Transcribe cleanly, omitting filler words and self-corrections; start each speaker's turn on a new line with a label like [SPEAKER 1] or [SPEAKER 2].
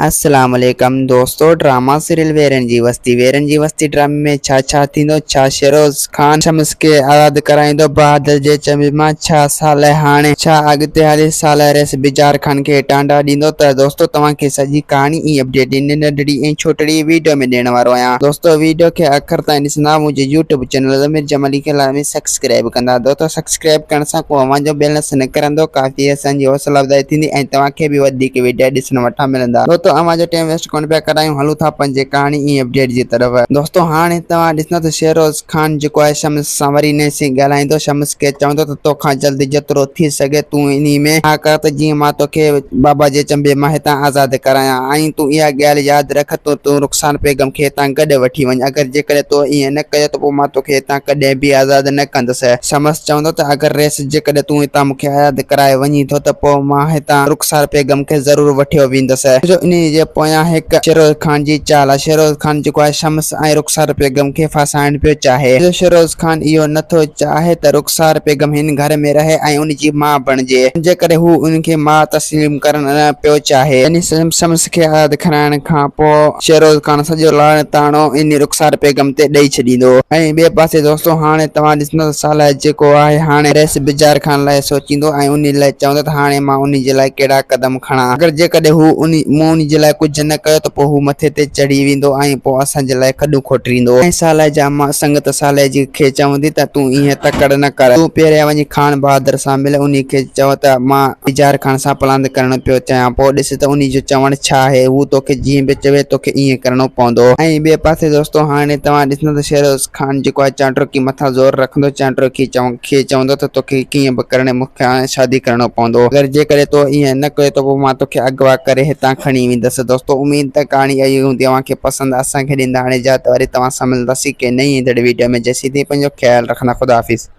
[SPEAKER 1] السلام عليڪم دوستو ڊراما سيريل ويرن جي وستي ويرن جي وستي ڊرامي ۾ ڇا ڇا ٿيندو ڇا شيروز خان شمس کي آزاد ڪرائيندو بهادر جي چنبي مان ڇا صالح هاڻي ڇا اڳتي هلي صالح رئيس بجار خان کي ٽانڊا ڏيندو ته دوستو توهان کي سڄي ڪهاڻي ۽ اپڊيٽ هن ننڍڙي ۽ ڇوٽڙي ويڊيو ۾ ڏيڻ وارو آهيان دوستو ويڊيو کي آخر تائين ڏسندا منهنجي يوٽيوب چينل ضمير جمالي کي لازمي سبسڪرائب ڪندا دوستو سبسڪرائب ڪرڻ سان ڪو اوهان جو بيلنس نه ڪرندو ڪافي اسان جي حوصلا افزائي ٿيندي ۽ توهان کي به وڌيڪ وڊيا ڏسڻ وٽان ملندا دوستو اوهان جو ٽيم ويسٽ ڪونه پيا ڪرايون هلون ٿا پنهنجي ڪهاڻي ۽ اپڊيٽ جي طرف دوستو هاڻي توهان ڏسندا ته شهروز خان جيڪو آهي شمس سان وري نئين سين ڳالهائيندو شمس کي چوندو ته توکان جلد جيترو ٿي سگهي تون انهي ۾ ها ڪر ته جيئن مان توکي بابا جي چنبي مان هتان آزاد ڪرايان ۽ تون اها ڳالهه ياد رک ته تون رخسان بيگم کي هتان گڏ وٺي وڃ اگر جيڪڏهن تو ائين نه ڪيو ته پوء مان توکي هتان ڪڏهن به آزاد نه ڪندس. شمس چوندو ته اگر رئيس جيڪڏهن تون هتان مون کي آزاد ڪرائي وڃين ٿو ته پوء مان هتان رخسار بيگم کي ضرور وٺيو ويندس. جو انهيء جي پويان هڪ شيروز خان جي چال آهي. شيروز خان جيڪو آهي شمس ۽ رخسار بيگم کي ڦاسائڻ پيو چاهي. جو شيروز خان اهو نه ٿو چاهي ته رخسار بيگم هن گهر ۾ رهي ۽ ان جي ماء بڻجي. جيڪڏهن هو ان کي ماء تسليم ڪرڻ نه پيو چاهي. يعني شمس کي آزاد ڪرائڻ کان پوء شيروز خان سڄو لاڻ تاڻو انهي رخسار بيگم تي ڏئي ڇڏيندو. ۽ ٻئي پاسي دوستو هاڻي توهان ڏسندو ته صالح جيڪو آهي هاڻي رئيس بجار خان لاء سوچيندو ۽ انهي لاء چوندو ته هاڻي مان انهي جي لاء ڪهڙا قدم کڻان اگر جيڪڏهن هو انهي مون انهي جي لاء ڪجهه نه ڪيو ته پوء هو مٿي تي چڙهي ويندو ۽ پوء اسان جي لاء کڏون کوٽريندو. ۽ صالح جا ماء سنگت صالح جي کي چوندي ته تون ايئن تڪڙ نه ڪر تون پهريان وڃي خان بهادر سان مل انهي کي چئو ته مان بجار خان سان پلاند ڪرڻ پيو چاهيان پوء ڏس ته انهي جو چوڻ ڇا آهي هو توکي جيئن به چوي توکي ائين ڪرڻو پوندو. ۽ ٻئي پاسي دوستو هاڻي توهان ڏسندا ته شهروز خان جيڪو آهي چانڊروڪي مٿان زور رکندو چانڊروڪي کي چوندو ته توکي ڪيئن به ڪرڻي مون کان شادي ڪرڻو پوندو اگر جيڪڏهن تو ائين نه ڪيو ته پوء مان توکي اغوا ڪري هتان کڻي ويندس دوستو اميد ته ڪهاڻي آئي هوندي اوهان کي پسند اسان کي ڏيندا هاڻي اجازت وري توهان سان ملنداسين ڪنهن نئين ايندڙ ويڊيو ۾ جيسين تائين پنهنجو خيال رکندا خدا حافظ.